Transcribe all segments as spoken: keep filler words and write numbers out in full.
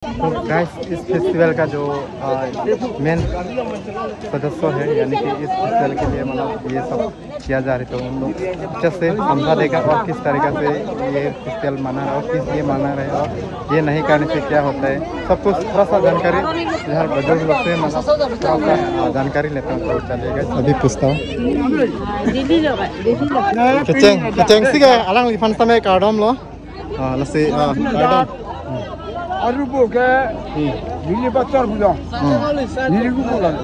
तो गाइस, इस फेस्टिवल का जो मेन सदस्य है, यानी कि इस फेस्टिवल के लिए मतलब ये सब किया जा रहा है, तो उन लोग अच्छे से समझा देगा और किस तरीके से ये फेस्टिवल मना रहे और किस लिए मना रहे और ये नहीं करने से क्या होता है, सब कुछ थोड़ा सा जानकारी इधर बुजुर्ग लोग से मतलब थोड़ा सा जानकारी लेता हूँ। तो चलिए गाइस, अभी पूछता हूँ। Kecheng, kecheng si ke alangliphan tame kardom lo. Ah, lasi, ah, kardom. Arubo ke, hmm, neli bachar pulang. Hmm. Neli rubo lang.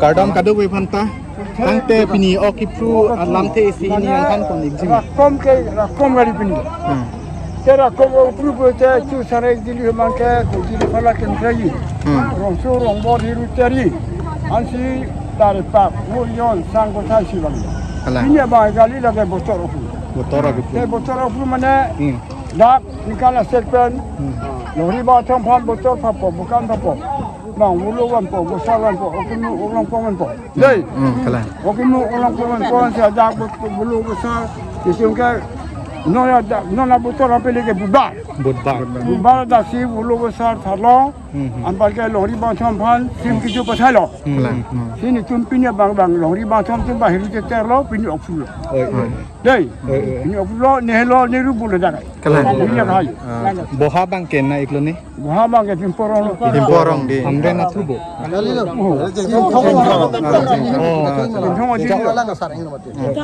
Kardom kadokave aphanta. Tangte pini ok kipru alamthe isi hini angkhan kon ikjima. Rakom ke, rakom gari pini. Hmm. Te rakom ok kipru te chu sare jili man ke, ko jili pala ken kai. Hmm. Rongso rongbor hiru teri. Ansi dari pak, mo yon sang ko thai si bang. Kalang. Pini abang kali lake botor ok kipru. Botor ok kipru. Te botor ok kipru mane, hmm, dak ningkan asek pen, hmm, longri bangthom aphan botor papo, bukan papo. Bang, volo vanpo, bosar vanpo, ok kipru, ok longpo vanpo. Dei. Hmm, kalang. Ok kipru, ok longpo vanpo, si ajak volo bosar, itum ke, non ada, non ada botor apele ke bubar. Bubar. Bubar dak si volo bosar tharlo, hmm, hmm, anpar ke longri bangthom aphan, sim kichu pathailo. Hmm. Kalang. Hmm. Si netum pini abang bang, longri bangthom atum bang hiru te terlo, pini ok kipru lo. Oi, oi. Dei. Oi, oi. Pini ok kipru lo, nehelo, nerubo lo jaga. Kalang. Pini jaga hai. Ah, boha bang ke na iklo ni? Boha bang ke Timporong lo. Timporong di. Hamren athubo. Oh. Oh. Timporong di. Kalang.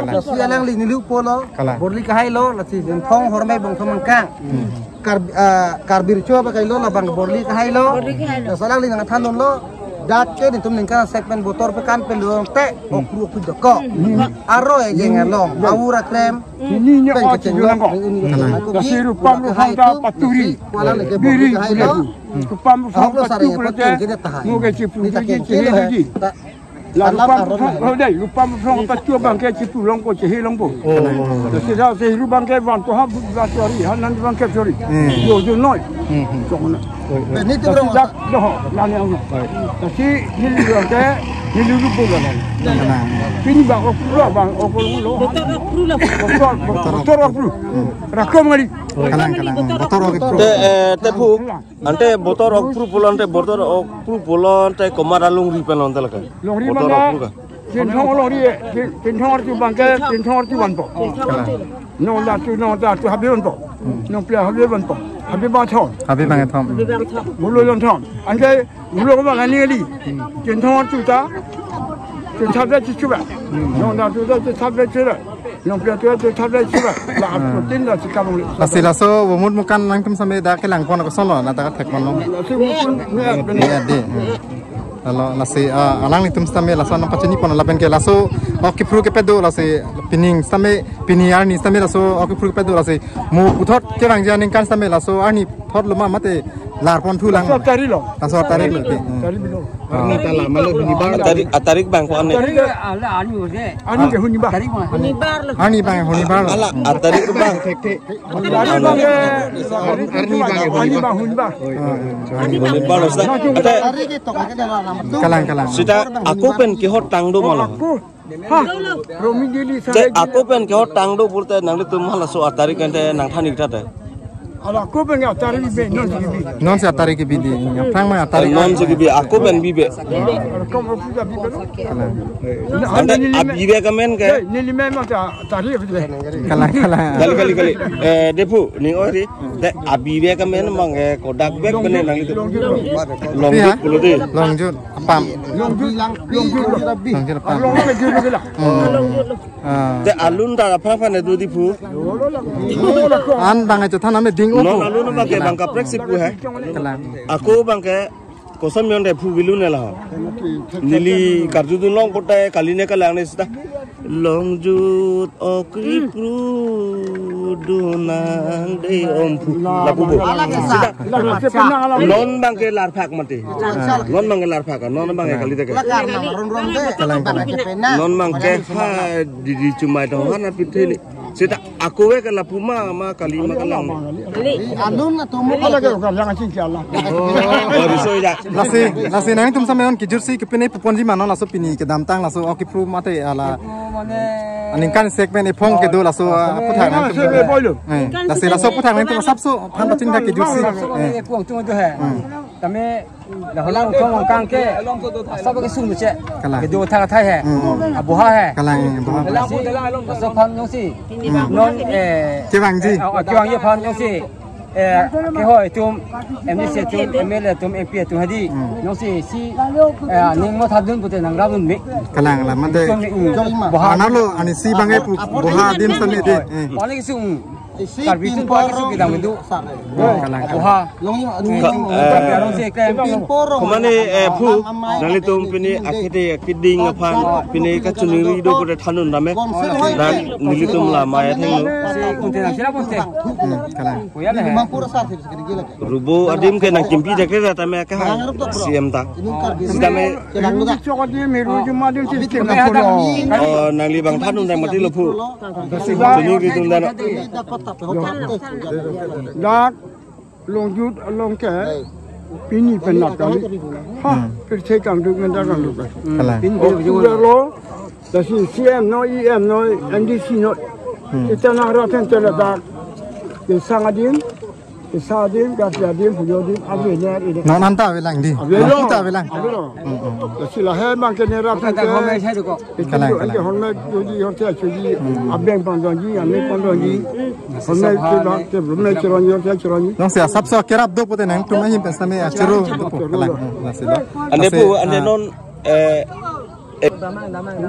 Lasi alangli neli upo lo. Kalang. Borli kahai lo, lasi Jinthong Hormai Bongtho Mangkang. Hmm. Kar-, ah, Karbi Recho ba kailo labang Borli kahai lo. Borli kahai lo. Lasi alangli nangthandun lo. Dak ke netum ningkan asek pen botor pekan pelong te, hmm, ok kipru ok kipru dokok. Hmm. Aro ejeng along, hmm, aur akrem. Ini nya pen ok kecheng kipru lo, nangkok. Ini, hmm, aku lasi rupam ruhang ta paturi. Kuala lagi biri borli kahai lo. Rupam ruhang paturi. Ahok lo sare paturi paturi te. Kita tahai. Mo ke kipru kita ji, kecil kecil lo, eh. Ji. Ta-, la alam rupam aron ruhang, hai. Oh, dei, rupam ruhang paturi abang ke kipru longpo, chehe longpo. Oh, oh, oh. Lasi dak chehe ru abang ke vanpo ha, bu-, vanpo ri, ha, nan abang ke chori. Hmm. Yo, yo, noi. Hmm, hmm. Chong na. Oi, oi. Beni tu lasi berapa? Dak, doho, nani ang. Oi. Lasi neli abang ke, neli rubo lo. Kalang. Pini bang ok kipru lo, bang ok kipru lo. Botor ok kipru lo. Botor, botor ok kipru. Hmm. Rakom gari. Oi. Kalang, kalang. Botor ok kipru. Te, eh, te phu. Ante botor ok kipru pulo ante, botor ok kipru pulo ante komat alongri pen lo ante lake? Longri botor mane, ok kipru ka? Jinthong longri, Jin-, Jinthong arju abang ke, Jinthong arju vanpo. Kalang. Non dak tu, non dak tu habe vanpo. Hmm. Non plia habe vanpo. Habe bangthom. Habe bangthom. Volo bangthom. Anke volo abang ani ali. Hmm. Jinthong arju ta. Jinthong arju chuba. Hmm. Non dak tu ta, Jinthong arju chuba. Yang pria tua tu thap dai chuba. La, hmm, tin la chikam le. Lasi laso vomut mukan nangtum same dak kelang pon koson lo, na dak thek pon lo. Lasi vomut mukan, ya, ya, dei. Hmm. Lalo lasi, ah, alanglitum same laso nangpachini pon lapen ke laso ok kipru kepedo lasi pining same pini arni same laso ok kipru kepedo lasi mo puthot kevangji aningkan same laso arni thot lo ma mate lar pon thu lang. Laso tari lo. Laso tari lo, dei. Hmm. Tari lo. Arni ta lama lo huni bar. Atarik, atarik bang ko ane. Atarik ala ani ose. Ani ke huni bar. Atarik bang. Huni bar lo. Arni bang huni bar. Ala, atarik bang. Thek thek. Arni bang ke. Arni bang ke huni bar. Arni bang huni bar. Huni bar lo sa. Ate. Kalang, kalang. Sita ako pen kehot tang do ma lo. Ako. Ha, Romi Dili te sare ako pen kehot tang do pulote nanglitum halaso atarik ante nangthan ik tha te. Ala ako pen atarik bibe, non si bibe. Non si atarik bibe dei. Aphrang ma atarik. Non si bibe, ako pen bibe. Ala kom apuja bibe lo. Kalang. Ante abibe ke amen ke. Neli men ma ta atarik bibe. Kalang, kalang. Kali, kali, kali. Eh, dei phu, ning oi ri. Te abibe ke amen abang ke kodak bek pen nanglitum. Longjut pulo dei. Longjut. Apam. Longjut, longjut lo. Longjut apam. Longjut lo ke la. Hmm. Ah. Te alun ta aphan aphan do dei phu. An bang ajo than ame ding o. Non phu. Alun bang ke bang kaprek si phu hai. Kalang. Ako bang ke koson myon dei phu bilun la. Neli karjudun long kote kali ne kalang ne sita. Longjut ok kipru dunang dei om phu. Lapu bo. Sita. Non bang ke larphak mati. Non bang ke larphak, non bang ke kali teke. Kalang, kalang. Non bang ke ha didi chumai tong hana pithili. Sita ako ke lapu ma, ma kali ma kalang. Alun atum mo kala ke kalang asin ke Allah. Oh, oh, riso ya. Lasi, lasi nangtum same non kijut si kepine puponji ma non laso pini kedamtang laso ok kipru mate ala. Mane Aningkan isi pen ephong kedo laso, ah, aphuthak nangtum. Eh, lasi laso aphuthak nangtum asapso aphan pachini thak kejusi. Eh. Tame, dah laso kangke, asap kesung che. Kalang. Kedo thang athai he. Hmm. Aboha he. Kalang, eh, aboha. Lasi, laso aphan jongsi. Hmm. Non, eh, kevangji. Eh, oh, kevangji aphan jongsi. Eh, kehoi atum, M D C atum, M L A atum, M P atum hadi. Hmm. Jongsi, si, eh, ning mo thadun pute nangrapdun me. Kalang, kalang, mate. Itum me, hmm. Boha. Analo, anisi bangke pu, boha adim sami de. Eh. Paling sung. Karbi atum paling sung kedam kedo. Kalang, kalang. Boha. Ka-, eh, Karbi arong si klem. Komane, eh, phu, nanglitum pini akhede akheding aphan, pini kachiningri do pute thandun tame. Dan nelitum la maya thenglo. Si kunte nang sila kunte. Hmm, kalang. Kuya le. Rubo adim ke nangkimpi jakre tame ke ha C M ta. Sitame. Chok adim, meru juma adim si skim nangkolo. Oh, nangli bang thandun tame mati lo phu. Chiningri dun dan. Dak longjut along ke pini pen nat kali. Ha, hmm, pirthe kangduk ngendar kangduk. Kalang. Pini oh, pen lo. Lasi C M no, E M no, M D C no. Hmm. Ita nangrap pen tele dak. Kesang adim, kesang adim, gasi adim, hujo adim, ave ne, ave ne. Non anta avelang di. Avelo. Kita avelang. Avelo. Hmm, hmm. Lasi lahai bangke nerap pen ke. Kalang, kalang. Hormek joji, horte ajoji, hmm, abeng pandonji, ame pandonji. Hormek chila, te hormek chironi, horte chironi. Jongsi asapso kerap do pute nangtum ahin pen sami achuru do pu. Kalang, hmm, lasi lo. Ande pu, ande non, eh, eh.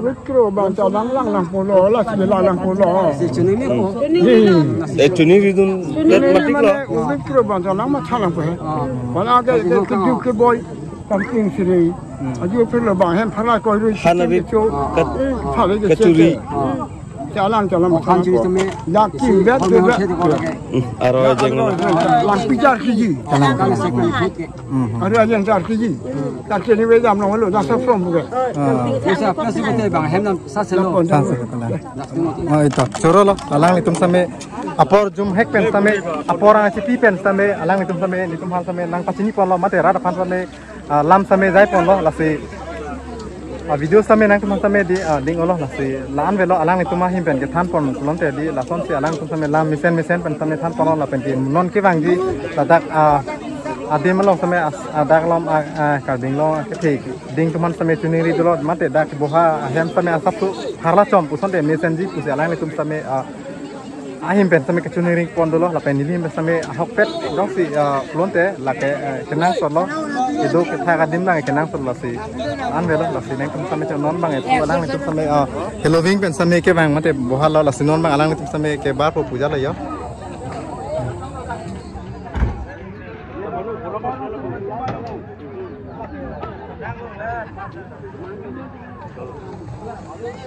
Mikro bangta lang lang lang pulo, lasi lang lang pulo. Si chuni mi pu. Ni. Eh, chiningri dun, det matik lo. Mikro bangta lang matha lang pu he. Bala ke, ke, ke, ke boy. Something siri. Hmm. Aju pir lo bang hem phala koi ru. Hana ri cho. Kat-, phala ke kachuri. Chalang chalang. Oh, khan churi tame. Dak kim bet bet. Hmm. Aro jeng. Lang pijar kiji. Kalang, kalang. Hmm. Aro jeng jar kiji. Tar kini we jam long lo, dak sa from buke. Ah. Bisa plus itu bang hem nam sa selo. Sa selo, kalang. Oh, ito. Choro lo, alanglitum sami apor jumhek pen sami, apor achipi pen sami, alanglitum sami, nelitum aphan sami nangpachini ponlo, mate rat aphan sami, ah, lam sami jai ponlo, lasi, ah, video sami nangtum sami di, ah, ding-olo, lasi la-an avelo alanglitum ahin pen kethan pon pulote di, lasonsi alanglitum sami lam mesen mesen pen sami than ponlo lapen ke non kevangji ladak, ah, adim along sami as-, ah, dak along, ah, ah, Karbi Anglong, ah, kethe ding atum aphan sami chiningri dolo, mate dak boha ahem sami asapso harla chom pusonte mesenji pusi alanglitum sami, ah, ahin pen sami kachiningri pon dolo, lapen neli ahin pen sami ahokpet jongsi, ah, pulote lake, eh, kenangsotlo, kedo kethak adim abang kenangsotlo si. An avelo, lasi nangtum sami channel non abang, eh, alanglitum sami, ah, Halloween pen sami kevang mate boha lo, lasi non abang alanglitum sami kebar po puja lo yo.